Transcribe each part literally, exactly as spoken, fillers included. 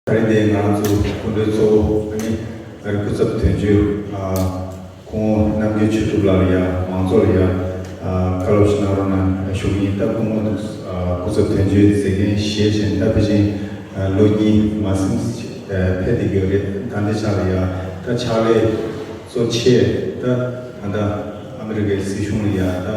ད་རེས་དེ་ང་རང་ཚོ་སྐུ་མགྲོན་གཙོ་བོ་ཨ་ནི་ཨ་རི་སྐུ་ཚབ་དོན་གཅོད་ཨ་སྐུ་ངོ་རྣམ་རྒྱལ་ཆོས་གྲུབ་ལགས་ལ་ཡ་མང་ཚོགས་ལ་ཡ་ཨ་བཀའ་སློབ་ཞིག་གནང་རོགས་གནང་ཞུ་གི་ཡིན། ད་སྐུ་ངོ་དང་ཨ་སྐུ་ཚབ་དོན་གཅོད་མཛད་འགན་བཞེས་བྱས་ད་ཕལ་ཆེར་ཨ་ལོ་གཉིས་མ་ཟིན་ཨ་ཕེབས་བསྡད་ཀྱི་ཡོད་རེད། ད་འདི་ཆ་ལ་ཡ་ད་ཕྱག་ལས་གཙོ་ཆེ་ད་ད་ལྟ་ཨ་མི་རི་ཀའི་སྲིད་གཞུང་ལ་ཡ་ད་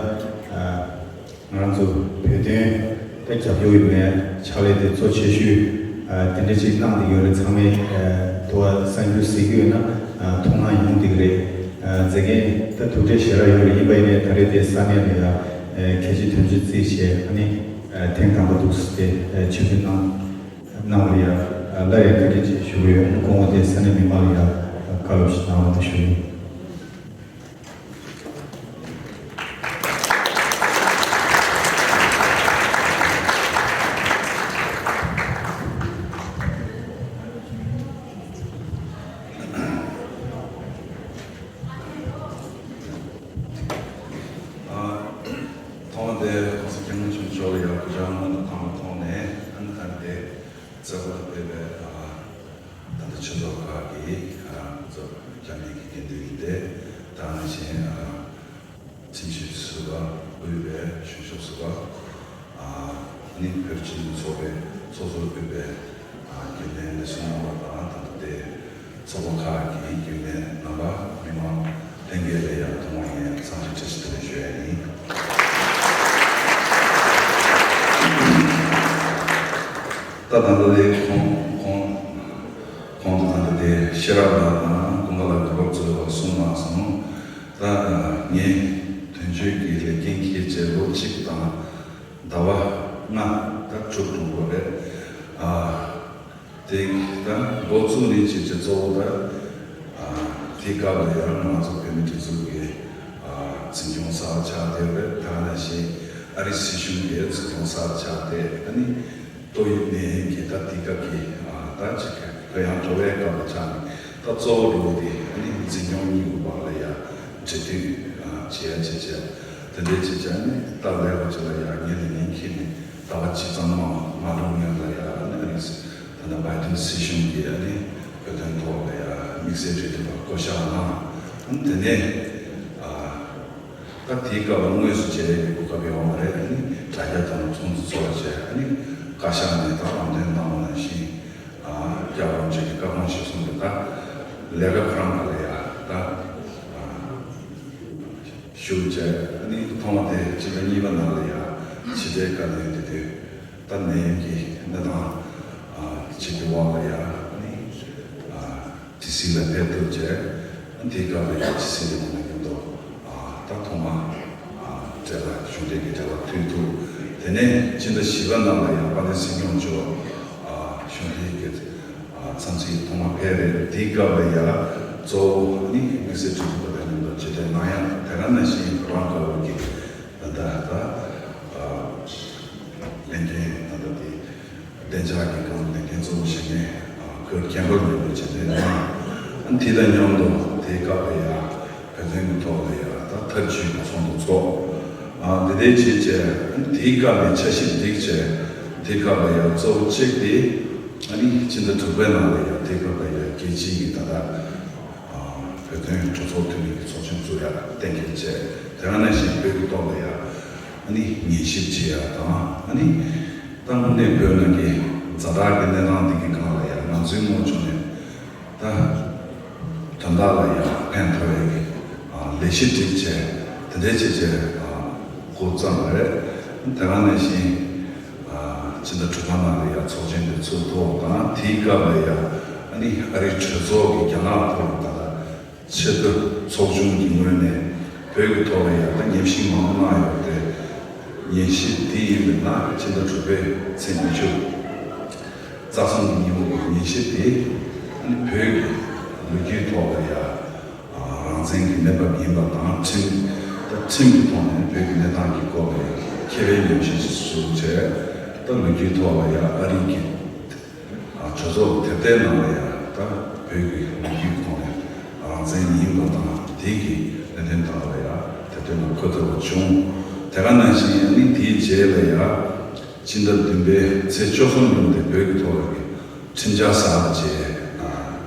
ཨ། ང་རང་ཚོ་བོད་དོན་ད་རྒྱབ་སྐྱོར་ཡོད་མེད་ཕྱག་ལས་དེ་གཙོ་ཆེ་ཤོས་ཨ་དེ་འདྲ་ཅིག་གནང་བསྡད་ཡོད་རེད། ཚང་མས་ཨ་དུ་བ་གསར་འགྱུར་གཟིགས་ཀྱི་ཡོད་ན་ཨ་མཐོང་སྣང་ཡོང་བསྡད་ཀྱི་རེད། ཨ་མཛད་འགན་ད་ཐུགས་ཁྲལ་ཞེ་དྲག་ཡོད་རེད། ཡིན་པ་ཡིན་ནའི་ད་རེས་དེ་ས་གནས་ལ་ཡ་ཨ་གལ་ཆེ་དོན་ཆེ་བརྩིས་བྱས་ཨ་ནི་ཨ་ཐེངས་དང་པོ་འདུག་སེ་དེ་ཨ་ཆིབས་བསྒྱུར་གནང་གནང་བ་ལ་ཡ་ཨ་སླར་ཡང་བཀའ་དྲིན་ཆེ་ཞུ་གི་ཡོད། སྐུ་ངོ་དེ་ས་གནས་མི་མང་ལ་ཡ་ཨ་བཀའ་སློབ་ཞིག་གནང་རོགས་གནང་ཞུ་གི་ཡིན། ཐོག་མ་དེ་༸གོང་ས་༸སྐྱབས་མགོན་ཆེན་པོ་མཆོག་ལ་ཡང་གུས་ཕྱག་སྔོན་དུ་བཏང་བ་ཐོག་ནས་ཨ་ནི་ད་ལྟའི་བཙག་འཐུ་ཕེབས་པའི་ཨ། ད་ལྟ་ཆོས་ཚོགས་ཁག་གི་ཨ་སྐུ་ཚབ་རྒྱ་མི་གི་འགན་འཛིན་ཡིན་ཏེ། ད་ནང་བཞིན་ཨ་ཁྲིམས་ཞིབ་ཟུར་པ་དབུས་པའི་གཞུང་ཞབས་ཟུར་པ་ཨ་ནི་བོད་སྤྱི་མཐུན་ཚོགས་པའི་ཚོགས་ཟུར་དབུས་པའི་ཨ་རྒྱུན་ལས་ལས་ཟུར་རྣམ་པ་དང་ད་ལྟ་དེ་ཚོགས་པ་ཁག་གི་རྒྱུན་ལས་རྣམ་པ་མི་མང་ལྷན་རྒྱས་ལ་ཡང་ཐོག་མར་ངས་འཚམས་འདྲི་བཀྲ་ཤིས་བདེ་ལེགས་ཞུ་ཡ་ཡིན། ད་ད་ལྟ་དེ་ཁོང་ཁོང་ཁོང་དུ་ད་ལྟ་དེ་ཤེས་རབ་ལགས་དང་ཀུན་དགའ་ལགས་ཀྱི་རོབ་ཙམ་ལ་གསུངས་གནང་སོང་། ད་ངས་དོན་གཅོད་ཀྱི་ལས་འགན་འཁྱེར་བྱས་ལོ་གཅིག་དང་ཟླ་བ་ལྔ་ད་དྲུག་འགྲོ་གི་རེད། ཨ་དེ་ད་འགོ་བཙུགས་ནས་བྱས་བྱས་གཙོ་བོ་ད་ཨ་དེ་སྐབས་ལ་ཡང་ང་ཚོ་བོད་མི་སྒྲིག་འཛུགས་ཀྱི་ཨ་འཛིན་སྐྱོང་གསར་པ་ཆགས་བསྡད་རེད། ད་ག་ནང་བཞིན་ཨ་རི་སྲིད་གཞུང་གི་འཛིན་སྐྱོང་གསར་པ་ཆགས་བསྡད། ཨ་ནི་ཏོག་དབྱིབས་ནད་ཡམས་ཀྱི་ད་དེ་སྐབས་ཀྱི་ཨ་ད་ཅིག་གུ་ཡངས་འགྲོ་བའི་སྐབས་ལ་ཆགས་ནས་ད་གཙོ་བོ་འགྲོ་བ་དེ་ཨ་ནི་འཛིན་སྐྱོང་གཉིས་ཀྱི་བར་ལ་ཡ་འབྲེལ་མཐུད་ཨ་བྱེད་ཡ་བྱེད་བྱས་དེ་འདྲའི་བྱེད་བྱས་ཨ་ནི་ད་ལས་ཀ་ཅིག་ལ་ཡ་ངས་ལས་འགན་འཁྱེར་ནས་ཟླ་བ་གཅིག་ཙམ་མ་མ་འགྲོ་སྔོན་ལ་ཡ་ཨ་ནི་ཨ་རི་ད་ལྟ་བའི་ཌེན་སྲིད་གཞུང་གིས་ཨ་ནི་བོད་དོན་ཐོག་ལ་ཡ་དམིགས་བསལ་འབྲེལ་མཐུད་པ་བསྐོ་གཞག་གནང་། ཨ་ནི་དེ་ནས་ཨ། ད་དེའི་སྐབས་ལ་དངོས་སུ་མཇལ་ཡག་གི་གོ་སྐབས་ཡོད་མ་རེད། ཨ་ནི་དྲ་རྒྱ་དང་ཚོགས་འདུ་ཚོགས་བྱས་ཨ་ནི་བཀའ་ཤག་ནས་ད་ལམ་སྟོན་གནང་བ་ནང་བཞིན་ཨ་རྒྱལ་བ་རིན་པོ་ཆེ་གི་བཀའ་དགོངས་གཞིར་བཟུང་གི་ད་ལས་ཀ་ཁོ་རང་ཁ་ལ་ཡ་ད་ཨ་ཞུགས་བྱས། ཨ་ནི་ཐོག་མ་དེ་སྤྱི་ཟླ་གཉིས་པ་ནང་ལ་ཡ་ཕྱི་དྲིལ་བཀའ་བློན་དེ་དུས་ད་ནད་ཡམས་ཀྱི་གནས་སྟངས་ཨ་ཕྱི་གི་དབང་ལ་ཡ་ཨ་ནི་ཨ། ཌི་སི་ལ་ཕེབས་ཐུབ་བྱས། དེའི་སྐབས་ལ་ཡང་ཌི་སི་ལ་ཡོང་ནས་མཉམ་དུ་ཨ་ད་ཐོག་མ་ཨ་འབྲེལ་བ་གཞུང་འབྲེལ་གྱི་འབྲེལ་བ་མཐུད་ཐུབ། དེ་ནས་ཕྱི་ཟླ་བཞི་པ་ནང་ལ་ཡང་དཔལ་ལྡན་སྲིད་སྐྱོང་མཆོག་ཨ་གཞུང་འབྲེལ་གྱི་ཨ་འཚམས་གཟིགས་ཐོག་མ་ཕེབས་རེད། དེའི་སྐབས་ལ་ཡང་གཙོ་བོ་ནི་དམིགས་བསལ་གྲོས་ཚོགས་དང་མཉམ་དུ་ཆེད་དོན་གནང་ཡ་དེ་ག་ནང་བཞིན་རང་དགའ་བོ་གི་ད་ལྟ་ད་ཨ་ལས་འགན་ད་ལྟ་དེ་བདེ་འཇགས་ཀྱི་སྒང་ལས་འགན་གཙོ་བོ་བཞེས་མཁན་ཨ་བོད་རྒན་པ་ལ་ལས་འགན་བྱེད་མཁན་རང་ཨ་དེ་དང་མཉམ་དུ་དེའི་སྐབས་ལ་ཡ་བོད་དོན་གྱི་ཐོག་ལ་ཡ་ད་ཐབས་ཇུས་ཀྱི་ཚོགས་འདུ་ཚོགས། ཨ་འདི་འདྲའི་བྱས་བྱས་ཨ་དེའི་སྐབས་ལ་འཆར་གཞི་བསྒྲིགས་བྱས་དེའི་སྐབས་ལ་ཡ་གཙོ་བོ་གཅིག་དེ་ཨ་ནི་ཕྱི་ཟླ་དྲུག་པའི་ནང་ལ་ཡ་དེའི་སྐབས་ལ་ཡ་རྒྱལ་སྤྱིའི་གི་ད་ལྟ་བོད་དོན་གྲོས་ཚོགས་འཐུས་མི་གི་ཚོགས་ཆེན་བཙུགས་ཡ་གཏན་འཁེལ་བྱས། དེ་ག་ནང་བཞིན་བོད་ཀྱི་ཐོག་ལ་ཡ་ཨ་ནི་ཉན་ཞིབ་བྱེད་ཡ་དང་ཨ་ནི་ད་དངོས་གནས་བོད་ནང་གི་ཛ་དྲག་གི་གནས་སྟངས་འདི་གི་སྒང་ལ་ཡ་ང་ཚོའི་ངོས་ཕྱོགས་ནས་ད་དོན་དག་ལ་ཡ་ཕན་ཐོགས་ཡ་གི་ལས་གཞི་སྒྲིག་བྱས་དེ་འདྲའི་བྱས་བྱས་འགོ་བརྩམས་པ་རེད། དེ་ག་ནང་བཞིན། ཕྱི་ཟླ་དྲུག་པ་ནང་ལ་ཡང་ཚོགས་ཆེན་དེ་ཚུགས་ཐོག་དང་དེའི་སྐབས་ལ་ཡང་ཨ་ནི་ཨ་རིའི་གྲོས་ཚོགས་ཀྱི་རྒྱ་ནག་ཐོག་ལ་ད་ལྟ་ཆེས་མཐོའི་ཚོགས་ཆུང་གི་ངོས་ནས་བོད་ཀྱི་ཐོག་ལ་ཡང་ད་ཉམས་ཞིབ་མང་པོ་གནང་ཡོད་རེད། ཉན་ཞིབ་འདི་ཡིན་པས་ན་ཕྱི་ཟླ་དྲུག་པའི་ཚེས་ཉི་ཤུ་རྩ་གསུམ་གྱི་ཉིན་མོ་གི་ཉན་ཞིབ་དེ་ཨ་ནི་བོད་ཀྱི་ལོ་རྒྱུས་ཐོག་ལ་ཡང་རང་བཙན་གྱི་གནས་བབ་ཡིན་པ་དང་ཁྲིམས་ད་ཁྲིམས་ཀྱི་ཐོག་ནས་བོད་ཀྱི་གནས་སྟངས་ཀྱི་སྐོར་ལ་མཁས་པའི་ཉམས་ཞིབ་ཞིག་བཟོས་བྱས་ད་ལོ་རྒྱུས་ཐོག་ལ་ཡང་ཨ་རི་གི་གྲོས་ཚོགས་དེབ་ཐེར་ནང་ལ་ཡང་ད་བོད་ཀྱི་ལོ་རྒྱུས་ཐོག་ནས་རང་བཙན་ཡིན་པ་དང་དེ་གི་གནད་དོན་དག་ལ་ཡང་དེབ་ཐེར་ནང་འཁོད་ཐུབ་པ་བྱུང་། དེ་ག་ནང་བཞིན་ཨ་ནི་དེའི་རྗེས་ལ་ཡང་ཕྱི་ཟླ་བདུན་པའི་ཚེས་བཅུ་གསུམ་ཉིན་དེ་བོད་ཀྱི་ཐོག་ལ་གི་ཁྲིམས་འཆར་གསར་པ་བཅས་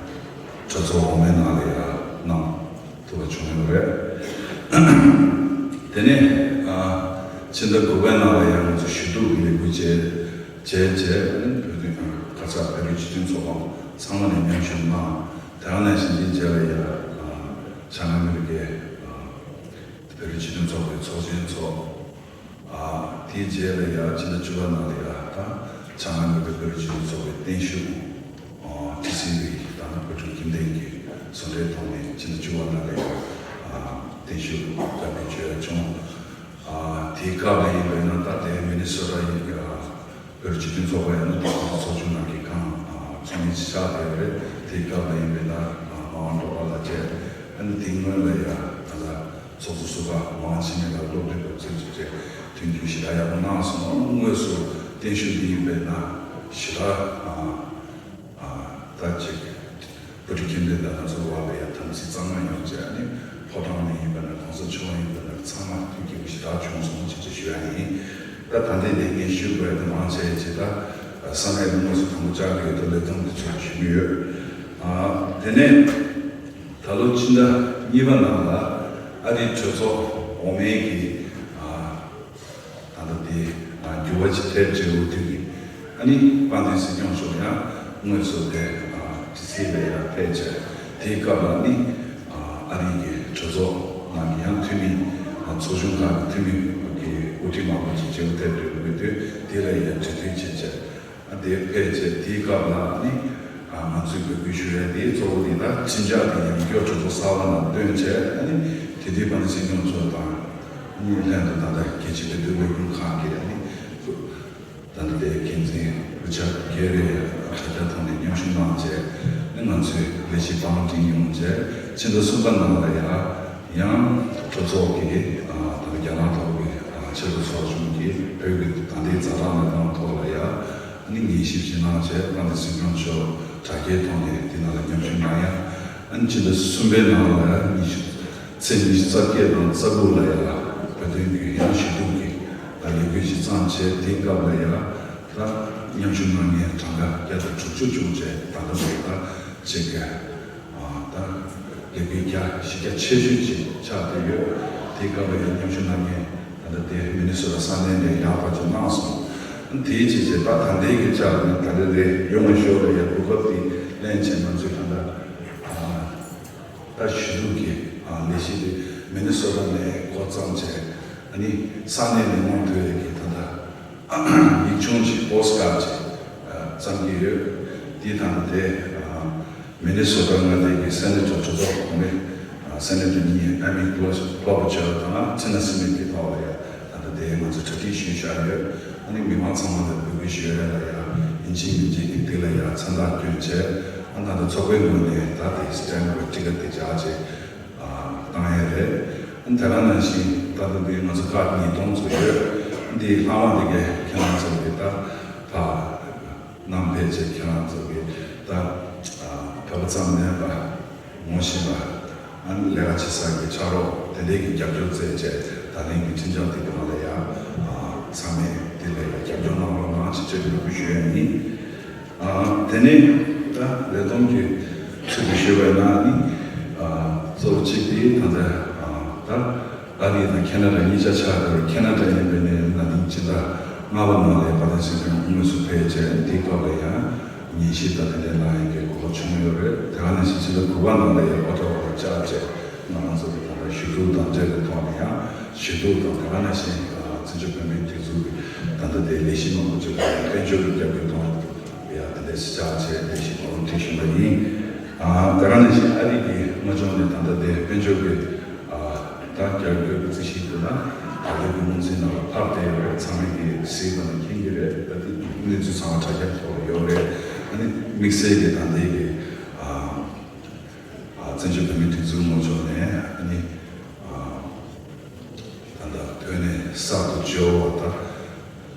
གྲོས་ཚོགས་འོག་མའི་ནང་ལ་ཡང་གནང་ཐུབ་པ་བྱུང་ཡོད་རེད། དེ་ནས་ཕྱི་ཟླ་དགུ་པའི་ནང་ལ་ཡང་ང་ཚོ་ཞུ་གཏུག་གི་ལས་འགུལ་བཅས་བྱས་རྗེས་བོད་དོན་ག་ས་བོད་རིགས་སྤྱི་མཐུན་ཚོགས་པ་ཚང་མ་ནས་མཉམ་ཞུགས་གནང་། དེ་ག་ནང་བཞིན་དེའི་རྗེས་ལ་ཡང་བྱང་ཨ་མི་རི་ཀའི་བོད་རིགས་སྤྱི་མཐུན་ཚོགས་པའི་ཚོགས་ཆེན་ཚོགས། དེའི་རྗེས་ལ་ཡང་ཕྱི་ཟླ་བཅུ་པ་ནང་ལ་ཡང་ད་བྱང་ཨ་མི་རི་ཀའི་བོད་རིགས་སྤྱི་མཐུན་ཚོགས་པའི་བརྟན་བཞུགས་ཊི་སི་ཝི་ད་ནི་བོད་ཕྲུག་ཁྱིམ་སྡེ་གི་བཟོ་འདྲའི་ཐོག་ནས་ཕྱི་ཟླ་བཅུ་པ་ནང་ལ་ཡང་བརྟན་བཞུགས་བཀའ་མོལ་བརྗོད་ཡ་བྱུང་། དེའི་སྐབས་ལ་ཡིན་པས་ན་ད་ལྟའི་མི་ནི་སོ་ཊ་ཡི་བོད་རིགས་སྤྱི་མཐུན་ཚོགས་པ་ཡང་ན་དེ་ཚོགས་ཆུང་ནང་གི་ཁང་ཚོགས་མི་ཆགས་བསྡད་ཡོད་རེད། དེའི་སྐབས་ལ་ཡིན་པས་ན་ངག་དབང་སྒྲོལ་དཀར་ལགས་བཅས་ཨ་ནི་དེ་སྔོན་ལ་ཡང་ད་ལྟ་ཚོགས་གཙོ་ཟུར་པ་ངག་དབང་འཆི་མེད་ལགས་སློབ་སྟོན་པ་གཙོས་བྱས་མཐུན་འགྱུར་ཞེ་དྲག་ཡག་པོ་གནང་སོང་། དངོས་སུ་བརྟན་བཞུགས་འདི་ཡིན་པས་ན་ཞེ་དྲག་ད་ཅིག་བོད་ཕྲུག་ཁྱིམ་སྡེ་དང་ང་ཚོའི་བར་ལ་ཡང་དམ་ཚིག་གཙང་མ་ཡོང་བྱས་ཨ་ནི་ཕོ་བྲང་ནས་ཡིན་པ་ན་གོང་ས་མཆོག་ཡིན་པ་ན་ཚང་མ་མཐུན་རྐྱེན་ཞེ་དྲག་བྱུང་སོང་ཅེས་ཞུ་ཡ་ཡིན། ད་ད་ལྟའི་ལས་འགན་ཞུ་དགོས་ཡ་དེ་མང་ཆེ་ཅིག་ད་ས་གནས་ལ་དངོས་སུ་དམ་པོ་བཅར་གྱི་ཡོད་དུས་ལས་དོན་དེ་ཚོ་ཞུ་གི་ཡོད། དེ་ནས་ད་ལོ་ཕྱི་ཟླ་གཉིས་པ་ནང་ལ་ཨ་རིའི་གྲོས་ཚོགས་འོག་མའི་གི་ད་ལྟ་དེ་འགྱུར་བ་ཅིག་ཐེབས་བྱས་འོས་བསྡུ་གི་ཨ་ནི་དཔལ་ལྡན་སྲིད་སྐྱོང་མཆོག་ཡང་དངོས་སུ་དེ་ཊི་སི་ཝི་ལ་ཡང་ཕེབས་བྱས་དེའི་སྐབས་ལ་ནི་ཨ་རི་གི་གྲོས་ཚོགས་ནང་གི་ཡང་འཐུས་མི་ཚོགས་ཆུང་ཁག་གི་འཐུས་མི་གི་དབུ་ཁྲིད་མང་པོ་ཅིག་བྱེད་འོས་ཐེབས་འོས་བསྡུ་དེ་ལ་ཡང་གྲོས་བསྡུར་བྱས་བྱས། དེ་ཕལ་ཆེར་དེའི་སྐབས་ལ་ནི་ང་ཚོས་འབོད་སྐུལ་ཞུ་ཡ་དེ་གཙོ་བོ་དེ་ད་ཁྲིམས་འཆར་དེ་ཡང་བསྐྱར་གྲོས་ཚོགས་གསར་པ་ནང་བཏོན་བྱས་ཨ་ནི་དེ་དུས་དཔལ་ལྡན་སྲིད་སྐྱོང་མཆོག་དང་ནི་ལྷན་དུ་ད་ལྟ་རྒྱལ་སྤྱིའི་བོད་དོན་ལས་ཁུངས་ཁག་གི་ཨ་ནི་ད་ལྟ་དེ་འགན་འཛིན་རུ་ཆ་གེ་རེ་དྲ་རྒྱ་ཐོག་ནས་མཉམ་ཞུགས་གནང་བྱས་ནི་ང་ཚོས་ལས་གཞི་བང་སྒྲིག་ཡོང་བྱས་ཕྱི་ཟླ་གསུམ་པ་ནང་ལ་ཡང་ཡང་གྲོས་ཚོགས་ཀྱི་ད་ལྟ་རྒྱ་ནག་ཐོག་གི་ཆེས་མཐོ་ཚོགས་ཆུང་གིས་བོད་ཀྱི་ད་ལྟའི་ཛ་དྲག་གནས་སྟངས་ཐོག་ལ་ཡང་། ཨ་ནི་ཉན་ཞིབ་བྱེད་གནང་བྱས་དཔལ་ལྡན་སྲིད་སྐྱོང་མཆོག་དྲ་རྒྱའི་ཐོག་ནས་དེ་ནང་ལ་མཉམ་ཞུགས་གནང་ཡ། ཨ་ནི་ཕྱི་ཟླ་གསུམ་པའི་ནང་ལ་ཉི་ཤུ་ཚེས་ཉི་ཤུ་རྩ་བརྒྱད་དང་རྩ་དགུ་ལ་ཡ་བོད་དོན་གྱི་ཡང་ཞུ་གཏུག་གི་ལས་འགུལ་ཞིག་བརྩམས་བྱས་དེའི་སྐབས་ལ་ཡ་ད་མཉམ་ཞུགས་གནང་མཁན་གྲངས་ཀ་བརྒྱ་དང་དྲུག་ཅུ་བྱུང་བྱས་ད་ལྟ་བར་ད་ཅིག་གི་ད་ལས་འགུལ་རྒྱ་གཞི་རྒྱ་ཆེ་ཤོས་ཅིག་ཆགས་བསྡད་ཡོད། དེའི་སྐབས་ལ་ཡང་མཉམ་ཞུགས་གནང་མཁན་ད་ལྟ་དེ་མི་ནི་སོ་ཊ་ས་གནས་ནས་ཡག་པ་ཅིག་གནང་སོང་། དེའི་ཕྱིར་བྱས་ད་ད་ལྟའི་གི་ཆ་ནས་ད་ལྟ་དེ་ཡོང་བའི་ཞོར་ལ་ཡང་གོ་སྐབས་དེ་ལེན་བྱས་ང་ཚོས་ད་ལྟ་ད་ཞུ་གཏུག་གི་ལས་གཞི་དེ་མི་ནི་སོ་ཊ་ནས་འགོ་བརྩམས་བྱས་ཨ་ནི་ས་གནས་ནས་གནང་ཐུབ་ཡས་ཀྱི་ད་ལྟ་ཡིག་ཆུང་ཅིག་པོ་སི་ཊི་ཀཌ་ཅིག་བརྩམས་ཀྱི་ཡོད། དེ་དང་དེ། མི་ནི་སོ་ཊ་མངའ་སྡེ་གི་སེ་ནེ་ཊར་གྲོས་ཚོགས་གོང་མའི་སེ་ནེ་ཊར་གཉིས་ཨེ་མི་ཀློ་ཀློ་བ་ཆེ་བ་དང་ཚེ་ན་སི་མིད་ཀྱི་ཐོག་ལ་ཡང་ད་ལྟ་དེ་ང་ཚོ་གྲ་སྒྲིག་ཞུས་བཞག་ཡོད། ཨ་ནི་མི་མང་ཚང་མ་ལ་འབོད་སྐུལ་ཞུ་ཡ་ལ་ཡང་ཡིན་གཅིག་མིན་གཅིག་གི་དེ་ལ་ཡང་མཚན་རྟགས་བསྐྱོན་བྱས་ཨ་ད་ལྟ་ཚོགས་པའི་ངོས་ནས་ད་དེ་སི་ཊེམ་པ་ཊི་ཀཊ་དེ་འཇགས་བྱས་བཏང་ཡ་རེད། ཨ་ནི་དེ་ག་ནང་བཞིན་ད་ལྟ་འདི་ང་ཚོ་ཀཌ་ཉིས་སྟོང་ཙམ་ཡོད། ཨ་ནི་འདི་ལྷག་མ་འདི་གའི་ཁྱེད་རང་ཚོ་གི་ད་ཕ། ནང་ཕལ་ཆེར་ཁྱེད་རང་ཚོ་གི་ད་བོད་པ་ཙམ་མིན་པ་ངོ་ཤེས་པ་ཨ་ནི་ལས་ཀ་བྱེད་ས་གི་ཕྱག་རོགས་དེ་འདྲའི་གི་རྒྱབ་སྐྱོར་བཙལ་བྱས་ད་ལན་གི་ཁྲིམས་འཆར་དེ་གི་ནང་ལ་ཡང་ཚང་མས་དེ་ལ་ཡང་རྒྱབ་སྐྱོར་གནང་རོགས་གནང་ཞེས་བཅས་འབོད་སྐུལ་ཞུ་ཡ་ཡིན། དེ་ནས་ད་ལས་བསྡོམས་ཀྱི་ཚུལ་དུ་ཞུས་པ་ཡིན་ན་ནི་གཙོ་བོ་གཅིག་དེ་ད་ལྟ་ད། ཨ་རི་དང་ཁེ་ན་ཌ་གཉིས་ཆ་ཆགས་ཡོད། ཁེ་ན་ཌ་ཡིན་པའི་ནས་ན་ནིང་སྤྱི་ཟླ་ལྔ་པ་ནང་ལ་དཔལ་ལྡན་སྲིད་སྐྱོང་དངོས་སུ་ཕེབས་བྱས་དེའི་སྐབས་ལ་ཡང་ཉན་ཞིབ་དང་དེ་འདྲའི་གནང་ཡག་གི་གོ་སྐབས་བྱུང་ཡོད་རེད། དེ་ག་ནང་བཞིན་སྤྱི་ཟླ་དགུ་པ་ནང་ལ་ཡང་ཨོ་ཊ་ཝ་ལ་བཅར་བྱས་ང་རང་ཚོ་གི་ད་ལྟ་ཞུ་གཏུག་དང་འབྲེལ་བའི་ཐོག་ནས་ཡང་ཞུ་གཏུག་དང་དེ་ག་ནང་བཞིན་བཙན་བྱོལ་བོད་མིའི་སྒྲིག་འཛུགས་ཀྱི་ད་ལྟ་དེ་ལས་གཞི་མང་པོ་ཅིག་ལ་ཡང་དཔལ་འབྱོར་གྱི་རྒྱབ་སྐྱོར་གཏོང་ཡག་དེ་འདྲའི་བཅར་བྱས་ལས་གཞི་མང་པོ་སྒྲིག་བཞིན་པ་ཡིན། དེ་ག་ནང་བཞིན་ཨ་རི་གི་དམག་སྦྱོང་ནས་ད་ལྟ་དེ་དཔལ་འབྱོར་གྱི་ད་རྒྱབ་སྐྱོར་གྱི་རྩིས་གཞི་དེ་ལ་ད་ལྟའི་གི་དངུལ་རྩིས་ནང་ལ་ཕབ་བསྡད་ཡོད་རེད། ཚང་མས་ཀྱི་གཟིགས་པ་ནས་མཁྱེན་གྱི་རེད། ད་ལྟའི་གནས་ཚུལ་ཚང་མ་དྲ་རྒྱ་ཐོག་ལ་ཡོད་རེད། ཨ་ནི་དམིགས་བསལ་གྱི་ད་ལྟའི་གི་བཙན་བྱོལ་བོད་མིའི་སྒྲིག་འཛུགས་ངོས་ཕྱོགས་ནས་ཨ་ནི་ད་ལྟ་བོད་ནས་གསར་དུ་འབྱོར་བ་དང་།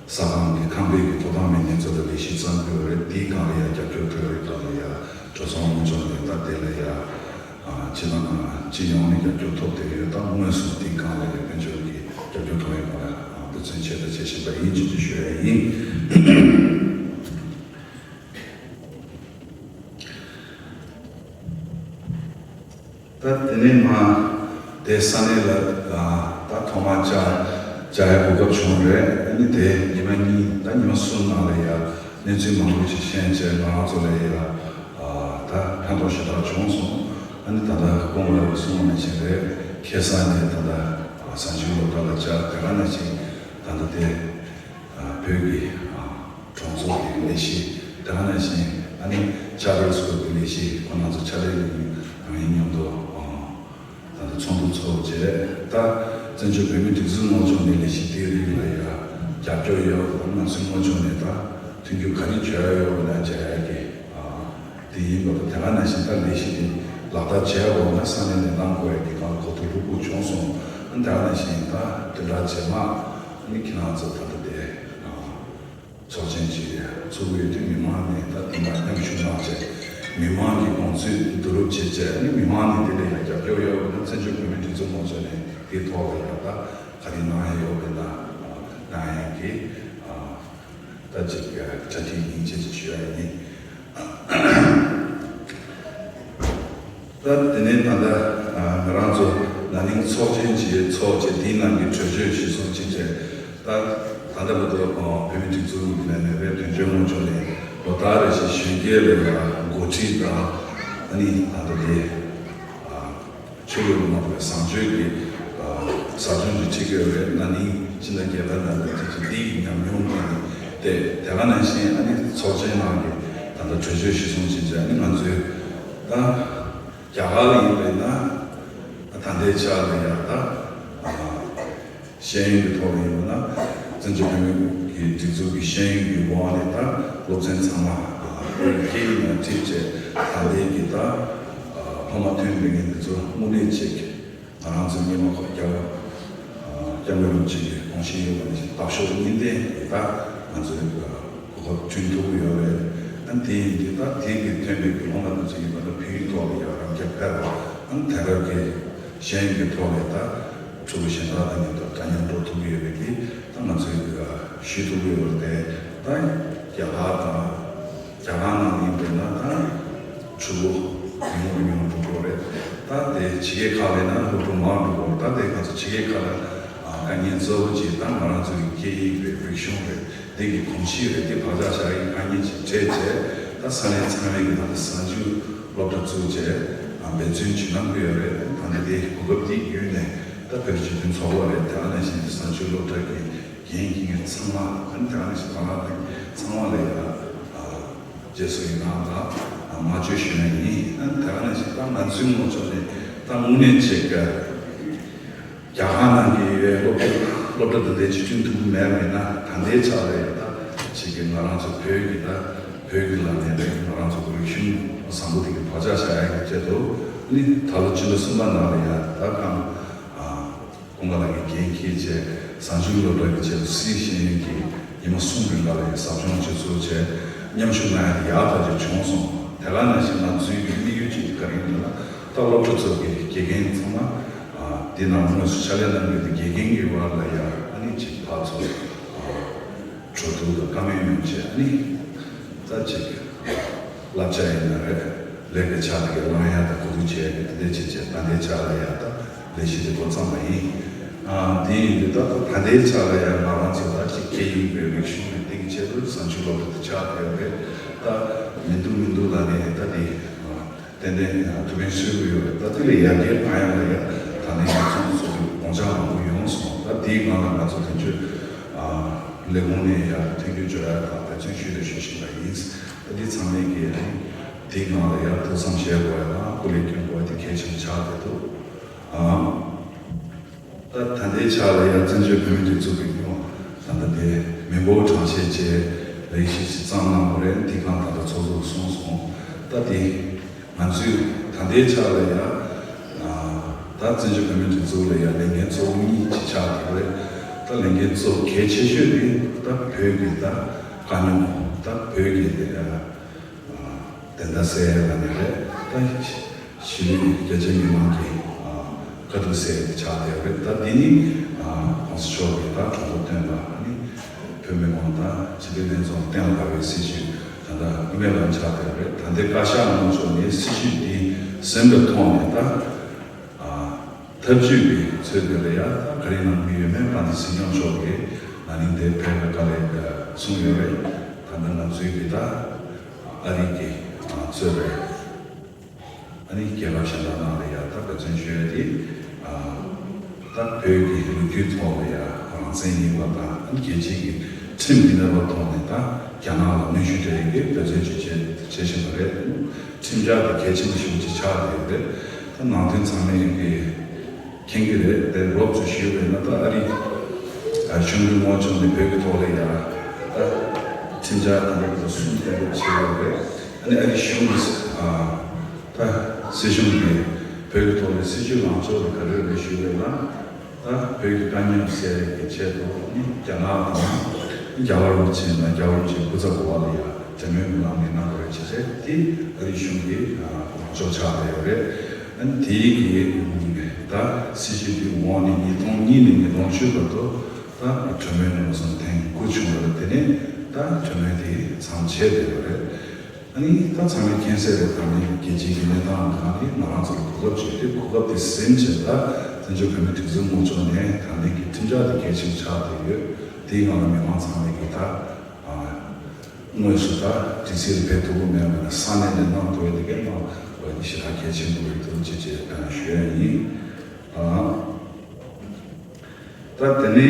ས་ཁང་གི་ཁང་པའི་གི་ཐོབ་ཐང་མེད་མཁན་ཚོ་ལ་ལས་གཞི་བརྩམས་ཡོད་རེད། དེའི་སྒང་ལ་ཡང་རྒྱབ་སྐྱོར་སྤྲོད་རེས་ཐོག་ལ་ཡང་གྲོས་ཚོགས་དབུ་མཛད་ནས་ད་དེ་ལ་ཡང་སྤྱི་ནང་སྤྱི་ཡོངས་ནས་རྒྱབ་སྐྱོར་ཐོབ་བསྡད་ཡོད། ད་དངོས་སུ་དེའི་སྒང་ལ་ཡང་དཔལ་འབྱོར་གྱི་རྒྱབ་སྐྱོར་ཐོབ་ཡོད་པ་ལ་འབད་བརྩོན་ཆེ་ད་ཆེ་བཞིན་པ་ཡིན་ཅེས་ཞུ་ཡ་ཡིན། ད་དེ་ནས་མ་དེ་ས་གནས་ལ་ད་ཐོག་མར་བཅར་བཅར་ཡ་གོ་སྐབས་བྱུང་རེད། ཨ་ནི་དེ་ཉི་མ་གཉིས་ད་ཉི་མ་གསུམ་ནང་ལ་ཡ་གནས་ཚུལ་མང་པོ་ཞིག་ཤེས་བྱས་ང་རང་ཚོ་ལ་ཡ་ད་ཕན་ཐོགས་ཞེ་དྲག་བྱུང་སོང་། ཨ་ནི་ད་ལྟ་སྐུ་ངོ་ལགས་ཀྱིས་གསུངས་པ་ནང་བཞིན་རེད། ཁ་སང་ནས་ད་ལྟ་གཟའ་མཇུག་སློབ་གྲྭ་ལ་བཅར། དེ་ག་ནང་བཞིན་ད་ལྟ་དེ་བོད་ཀྱི་གྲོང་ཚོ་གི་ལས་གཞི། དེ་ག་ནང་བཞིན་ཨ་ནི་ཆར་པ་སྐོར་གྱི་ལས་གཞི་ཁོ་རང་ཚོ་ཕྱག་ལས་གནང་མཁན་རང་ཡིན་མཉམ་དུ་ད་ལྟ་ཚོགས་འདུ་ཚོགས་བྱས། ད་བཙན་བྱོལ་བོད་མིའི་སྒྲིག་འཛུགས་དངོས་ཕྱོགས་ནས་ལས་གཞི་དེའི་རིགས་ལ་ཡ་རྒྱབ་སྐྱོར་ཡོད་པ་དང་། ང་ཚོའི་དངོས་ཕྱོགས་ནས་ད་མཐུན་འགྱུར་ག་རེ་བྱས་ཡོད་པ་ན་བྱས་ཡ་གི་དེ་ཡིན་པ་དང་། དེ་ག་ནང་བཞིན་ད་ལས་གཞི་དེ་ལག་བསྟར་བྱས་པ་ན་ས་གནས་ནས་གནང་དགོས་ཡ་གི་སྒང་ལ་གོ་བསྡུར་ལྷུག་པོ་བྱུང་སོང་། ཨ་ནི་དེ་ག་ནང་བཞིན་ད་བདུན་ཕྲག་རྗེས་མ་ཨ་ནི་ཁྱེད་རང་ཚོ་ད་ལྟ་དེ་ཚོགས་ཆེན་ཅིག་ཚུགས་ཡོད་དུས་མི་མང་ནས་ད་དེ་འདྲ་མཉམ་ཞུགས་གནང་བྱས། མི་མང་གི་དགོངས་ཚུལ་བསྡུ་རུབ་བྱས་བྱས། ཨ་ནི་མི་མང་ནས་དེ་ལ་ཡང་རྒྱབ་སྐྱོར་ཡོད་པ་ན་བཙན་བྱོལ་བོད་མིའི་སྒྲིག་འཛུགས་དམངས་གཙོ་ནས་དེའི་ཐོག་ལ་ཡང་ད་ག་རེ་གནང་ཡ་ཡོད་པ་ན་གནང་ཡ་གི་ད་ཅིག་གྲ་སྒྲིག་ཡིན་བྱས་ཅིག་ཞུ་ཡ་ཡིན། ད་དེ་ནས་ད་ལྟ་ང་རང་ཚོ་ན་ནིང་ཚོགས་ཆེན་ཅིག་ཚོགས་བྱས། དེའི་ནང་གི་གྲོས་ཆོད་གཞིར་བཟུང་ཅིག་བྱས། ད་ད་ལྟ་བར་དུ་བོད་མིའི་སྒྲིག་འཛུགས་ནས་ནས་རེད། དོན་གཅོད་དངོས་ཕྱོགས་ནས་ལོ་ལྟར་རེ་བཞིན་གཞོན་སྐྱེས་ལ་ཡང་འགོ་ཁྲིད་དང་། ཨ་ནི་ད་ལྟ་དེ་ཆོས་ལུགས་མ་དང་བཟང་སྤྱོད་ཀྱི་ཟབ་སྦྱོང་ཅིག་ཁྲིད་ཀྱི་ཡོད་རེད། ན་ནིང་ཕྱི་ཟླ་བརྒྱད་པ་ནང་ལ་དེ་ཅིག་འདི་ཡི་ཉམས་མྱོང་གི་དེ། དེ་ག་ནང་བཞིན་ཨ་ནི་ཚོགས་ཆེན་ནང་གི་ད་ལྟ་གྲོས་ཆོད་གཞིར་བཟུང་བྱས་བྱས། ཨ་ནི་ང་ཚོས་ད་རྒྱ་གར་ལ་ཡིན་པས་ན་ད་ལྟའི་ཆར་ལ་ཡང་ད་ཤེས་ཡོན་གྱི་ཐོག་ལ་ཡིན་པ་ན་བཙན་བྱོལ་བོད་མིའི་སྒྲིག་འཛུགས་ཀྱི་ཤེས་ཡོན་གྱི་དབང་ནས་ད་སློབ་ཚན་ཚང་མ་བོད་ཀྱི་སྐད་ཡིག་ནང་ཁྲིད་བྱས། ད་ལྟའི་གི་ད་སློབ་མ་ཐོན་པའི་མཁན་དེ་ཚོ་དངོས་གནས་ཅིག་ང་རང་ཚོ་སྔོན་མ་ཁོ་རྒྱ་བོད་སྐྱབས་མགོན་རིན་པོ་ཆེ་གི་དགོངས་བཞེད་ཡོད་པ་ནང་བཞིན་འདབ་གཤོག་གཉིས་ལྡན་གྱི་ད་ང་ཚོའི་གོ་སྐབས་བསྐྲུན་ཐུབ་ཀྱི་ཡོད་རེད། ཨ་ནི་དེ་ཡིན་དུས་ད་དེ་གི་ཐོན་པའི་གི་སློབ་མ་དེ་ཚོ་ཡིན་པ་ན་བོད་ཡིག་ཐོག་ལ་ཡང་རང་སྐྱ་འཕེར་བ། ཨ་ནི་དེང་རབས་ཀྱི་ཤེས་ཡོན་གྱི་ཐོག་ལ་ད་ཕྲུ་གུ་གཞན་དག་དང་མཉམ་དུ་འདྲ་མཉམ་འགྲོ་ཐུབ་ཀྱི་ཡོད་པའི་གི་ད་ང་ཚོའི་གི་ཞུ་ཐུབ་ཀྱི་ཡོད་རེད། ད་རྒྱ་གར་དང་རྒྱ་གར་ནང་ཡིན་པས་ན་ད་ཕྲུ་གུ་མི་ཉུང་མི་ཉུང་འགྲོ་གི་རེད། ད་དེ་ཕྱི་རྒྱལ་ཁག་ལ་ན་སློབ་ཕྲུག་མང་འགྲོ་གི་རེད། ད་དེ་ང་ཚོ་ཕྱི་རྒྱལ་ཁག་ལ་དཀའ་ངལ་གཙོ་བོ་ཅིག་ད་ང་རང་ཚོའི་སྐད་ཡིག་རེད། རིག་གཞུང་རེད། འདི་གི་གོམས་གཤིས་རེད། འདི་བག་ཆགས་བཞག་ཡིག་དཀའ་ངལ་ཅིག་འཕྲད་བྱས། ད་ས་གནས་ཚང་མས་ཀྱི་ད་ལྟ་གཟའ་མཇུག་སློབ་གྲྭ་བཙུགས་བྱས་འབད་བརྩོན་ཅིག་གནང་གི་ཡོད་རེད། ད་ནི་དེ་གོ་སྐབས་འདི་བརྒྱུད་ནས་ད་བོད་སྤྱི་མཐུན་ཚོགས་པ་རེད། དེ་ག་ནང་བཞིན་གཟའ་མཇུག་སློབ་གྲྭ་གི་འགན་འཁྱེར་མཁན་ཚང་མ། ཨ་ནི་དེ་ག་ནང་བཞིན་བ་ལང་ཚང་མ་ལ་ཡ་རྗེས་སུ་ཡི་རང་དང་མ་བཅོས་ཞུ་ཡ་ཡིན། ཨ་ནི་དེ་ག་ནང་བཞིན་ད་ང་ཚོའི་ངོ་ཕྱོགས་ནས་ད་དངོས་གནས་ཅིག་རྒྱ་གར་ནང་གི་ཡོད་སློབ་གྲྭ་སློབ་གྲྭ་འདི་འདྲའི་ཅིག་བསྐྲུན་ཐུབ་ཀྱི་མེད་པ་ཡིན་ན། ད་ལྟའི་ཆ་ལ་ཡང་ད་ཅིག་གི་ང་རང་ཚོ་བོད་ཀྱི་ད་བོད་ཀྱི་ལ་ནས་ང་རང་ཚོ་རིག་གཞུང་བཟང་པོ་དེ་གི་བག་ཆགས་བཞག་ཡ་གི་ཆེད་དུ་ནི་ད་ལོ་སྤྱི་ཟླ་གསུམ་པ་ནང་ལ་ཡང་ད་གང་ཀུན་དགའ་ལགས་ཀྱིས་འགན་འཁྱེར་བྱས་གཟའ་མཇུག་སློབ་གྲྭ་གི་ཆེད་དུ་སིའི་ཤེས་ཡོན་གྱི་ཉི་མ་གསུམ་རིང་ག་ལ་ཡང་ཟབ་སྦྱོང་ཅིག་ཚུགས་བྱས་མཉམ་ཞུགས་གནང་ཡ་དེ་ཡག་ཐག་ཆོད་བྱུང་སོང་། དེ་ག་ནང་བཞིན་ང་ཚོའི་གི་དམིགས་ཡུལ་ཅིག་ག་རེ་ཡིན་ན། ད་སློབ་གྲྭ་ཚོ་གི་དགེ་རྒན་ཚང་མ་འདི་ནང་དངོས་སུ་ཕྱག་ལས་གནང་མཁན་དེ་དགེ་རྒན་གྱི་བར་ལ་ཡང་ཨ་ནི་ཅིག་ཕར་ཚུར་གྲོས་བསྡུར་དང་བཀའ་མོལ་ཡོང་བྱས། ཨ་ནི་ད་ཅིག་བསླབ་བྱ་ཡིན་ན་རེད། ལས་ཀའི་ཆ་དེ་གའི་བླང་ཡ་དང་གོ་བསྡུར་བྱས་ཏེ་དེ་འདྲ་བྱས་བྱས་ད་ལྟའི་ཆ་ལ་ཡ་ད་ལས་གཞི་དེ་འགོ་བརྩམས་པ་ཡིན། ཨ་དེ་ཡིན་དུས་ད་ད་ལྟའི་ཆ་ལ་ཡ་ང་རང་ཚོ་ད་ཅིག་སྐད་ཡིག་རེད། རིག་གཞུང་རེད། དེ་གི་ཆེད་དུ་གཟའ་མཇུག་སློབ་གྲྭ་དེ་ཆགས་བསྡད་ཡོད་རེད། ད་མི་འདུག་མི་འདུག་ལབ་ནས་ད་དེ་ཏན་ཏན་ཐུགས་ཕན་གསོས་ཀྱི་ཡོད་རེད། ད་དེ་ལས་ཡར་རྒྱས་གཏང་ཡ་ལ་ཡ་ད་ནས་ང་ཚོ་ཚོ་གི་དགོངས་འཆར་མང་པོ་ཡོང་སོང་། ད་དེའི་སྒང་ལ་ང་ཚོ་དོན་གཅོད་ལས་ཁུངས་ནས་ཡ་མཐུན་འགྱུར་སྦྱོར་ཡ་དང་འབད་བརྩོན་ཞུས་ནས་ཞུ་བཞིན་པ་ཡིན། ད་འདི་ཚང་མས་ཀྱི་དེའི་སྒང་ལ་ཡ་ཐུགས་བསམ་བཞེས་དགོས་ཡ་དང་སྐུ་ལས་སྐྱོན་དགོས་ཡ་དེ་གལ་ཆེན་པོ་ཆགས་བསྡད་འདུག་ཨ། ད་ད་ལྟའི་ཆ་ལ་ཡང་བཙན་བྱོལ་བོད་མིའི་སྒྲིག་འཛུགས་ཀྱི་ངོས་ད་ལྟ་དེ་མི་འབོར་གྲངས་བཤེར་བྱས་ལས་གཞི་ཞིག་བརྩམས་གནང་བ་རེད། འདི་གང་ད་ལྟ་ཚོགས་འདུར་སོང་སོང་། ད་དེ་ང་ཚོས་ད་ལྟའི་ཆ་ལ་ཡང་ད་བཙན་བྱོལ་བོད་མིའི་སྒྲིག་འཛུགས་ལ་ཡང་ལས་འགན་གཙོ་བོ་གཉིས་ཅིག་ཆགས་ཀྱི་རེད། ད་ལས་འགན་གཙོ་བོ་གལ་ཆེ་ཤོས་དེ་ད་བོད་ཀྱི་ད་དཀའ་རྙོག་ད་བོད་ཀྱི་དེ་ཡང་བདེན་མཐའ་གསལ་ཡ་ལ་ནི་རེད། ད་གཞིས་ལུས་རྒྱ་ཆེ་མི་མང་གི་དཀའ་སྡུག་སེལ་ཆགས་བསྡད་ཡོད་རེད། ད་འདི་ནི་༸གོང་ས་མཆོག་གིས་ད་གྲོས་འགོ་བཏོན་པ་ནི་བོད་མི་མང་དང་སྤྱི་འཐུས་ལྷན་ཚོགས་གཏན་ལ་ཕབ་པའི་སྲིད་བྱུས་ད་ལྟ་དངོས་གནས་ལམ་ཆགས་བསྡད་ཡོད་རེད། ད་ལྟའི་བཀའ་ཤག་དངོས་ཕྱོགས་ནས་སྲིད་བྱུས་འདི་ཟིན་པའི་ཐོག་ནས་ད་ ཐབས་ཇུས་ཀྱི་ཚོད་དེ་ལ་ཡ་ད་ག་རེ་གནང་གི་ཡོད་མེད་ཕ་ནི་སྲིད་སྐྱོང་མཆོག་གིས་ན་ནིང་དེ་ཕེབས་པའི་སྐབས་ལ་གསུངས་ཡོད་རེད། ད་ལྟ་ང་ཚོའི་གི་ད་ཨ་རི་གི་གཙོས་པའི་ཨ་ནི་རྒྱལ་ཁབ་གཞན་དག་ནང་ལ་ཡ་ད་འབད་བརྩོན་ཞུ་ཡ་དེ་ད་བོད་ཀྱི་ལོ་རྒྱུས་ཐོག་ལ་ཡ་རང་བཙན་ཡིན་པ་དང་ཨ་ནི་རྒྱལ་སྤྱིའི་གི་ཁྲིམས་ཀྱི་གནས་བབ་ཐོག་ནས་ད་རྒྱ་ནག་ལ་གནོན་ཤུགས་སྤྲད་ཡ་གི་འབད་བརྩོན་ཞུ་བྱེད་བྱེད་བཞིན་པ་རེད། ཁྲིམས་འཆར་དེ་གལ་ཆེན་པོ་ཞེ་པོ་ཅིག་ཆགས་བསྡད་ཡོད་རེད། ད་ནང་དོན་ཚང་མས་ཀྱི་མཁྱེན་གྱི་རེད་དེ། རོབ་ཙམ་ཞུས་པ་ཡིན་ན་ད་ཨ་རི་གཞུང་གི་ངོས་ཕྱོགས་ནས་བོད་ཀྱི་ཐོག་ལ་ཡ་ད་ཁྲིམས་འཆར་དང་པོ་གསུམ་གཏན་འབེབས་བྱས་ཡོད་རེད། ཨ་ནི་ཨ་རི་གཞུང་གི་ད་སྲིད་གཞུང་གིས་བོད་ཀྱི་ཐོག་ལ་སྲིད་ཇུས་ལངས་ཕྱོགས་དེ་ག་རེ་རེད་ཞུས་པ་ཡིན་ན། ད་བོད་ཀྱི་དཀའ་རྙོག་སེལ་ཡས་ཀྱི་ཆེད་དུ་ནི་རྒྱ་ནག་དང་རྒྱལ་བ་རིན་པོ་ཆེ་དང་རྒྱལ་བ་རིན་པོ་ཆེའི་སྐུ་ཚབ་འོག་ལ་ཡ་གྲོས་མོལ་གྱི་ལམ་ནས་གནང་དགོས་རེད་ཅེས་བྱས་དེ་ཨ་རི་གཞུང་གི་ལངས་ཕྱོགས་ཆགས་བསྡད་ཡོད་རེད། ཨ་ནི་དེའི་གི་ད་སྲིད་ཇུས་དེ་འོག་ནས་ཉིས་སྟོང་གཉིས་ནས་ཉིས་སྟོང་བཅུ་བར་དུ་ད་གྲོས་མོལ་གནང་སོང་ཐེངས་དགུ་བྱུང་བ་རེད། དེ་ནས་ད་གྲོས་མོལ་དེ་མཚམས་ཆད་བསྡད་ཡོད་རེད། ཨ་ནི་ད་ཚང་མས་མཁྱེན་གསལ་རེད། ད་ནི་རྒྱལ་སྤྱིའི་གི་གནས་སྟངས་ཁག་ནི་ང་རང་ཚོ་ལ་གོ་སྐབས་བྱས་ཏེ་གོ་སྐབས་དེ་ཟིན་བྱས་ད་བཙན་བྱོལ་བོད་མིའི་སྒྲིག་འཛུགས་ངོས་ཕྱོགས་ནས་ད་ནི་གི་ཁྲིམས་འཆར་དེ་གལ་ཆེན་ཆགས་བསྡད་ཡོད། དེའི་ངང་ལ་མི་མང་ཚང་མས་གི་ད་དངོས་སུ་ད་ཌི་སི་ལ་ཕེབས་ཐུབ་ཀྱི་མེད་པ་ན་ས་གནས་ནས་གནང་ཐུབ་ཡ་དེ་གའི་གནང་དགོས་ཡ་དེ་ཞེ་དྲག་གལ་ཆེན་པོ་རེད་འདུག་ཅེས་ཅེས་ཞུ་ཡ་ཡིན། ད་དེ་ནས།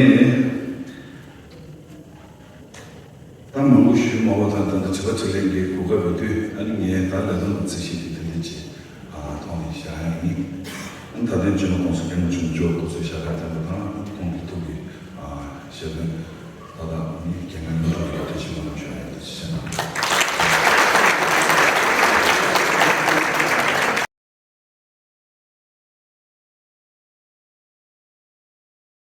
ད་མང་པོ་ཞུ་མ་བ་དང་ད་ལྟ་དྲི་བ་དྲིས་ལན་གྱི་གོ་སྐབས་ཡོད་དུས་ཨ་ནི་ངས་ད་ལས་དོན་གྱི་རྩིས་གཞི་དེ་དེ་འདྲ་ཅིག་ཐོག་ནས་བཞག་ཡ་ཡིན། ཨ་ནི་ད་ལྟའི་སྤྱི་ནོར་༸གོང་ས་༸སྐྱབས་མགོན་ཆེན་པོ་མཆོག་སྐུ་ཚེ་ཞབས་པད་བརྟན་པ་དང་ཁོང་གི་ཐུགས་ཀྱི་བཞེད་དོན་ད་ལྟ་ཨ་ནི་རྒྱལ་ཁབ་མི་ཐོག་གི་བཀའ་དྲིན་ཆེན་པོ་རྣམས་ཞུ་ཡ་ཡིན། ཐུགས་རྗེ་ཆེ་གནང་།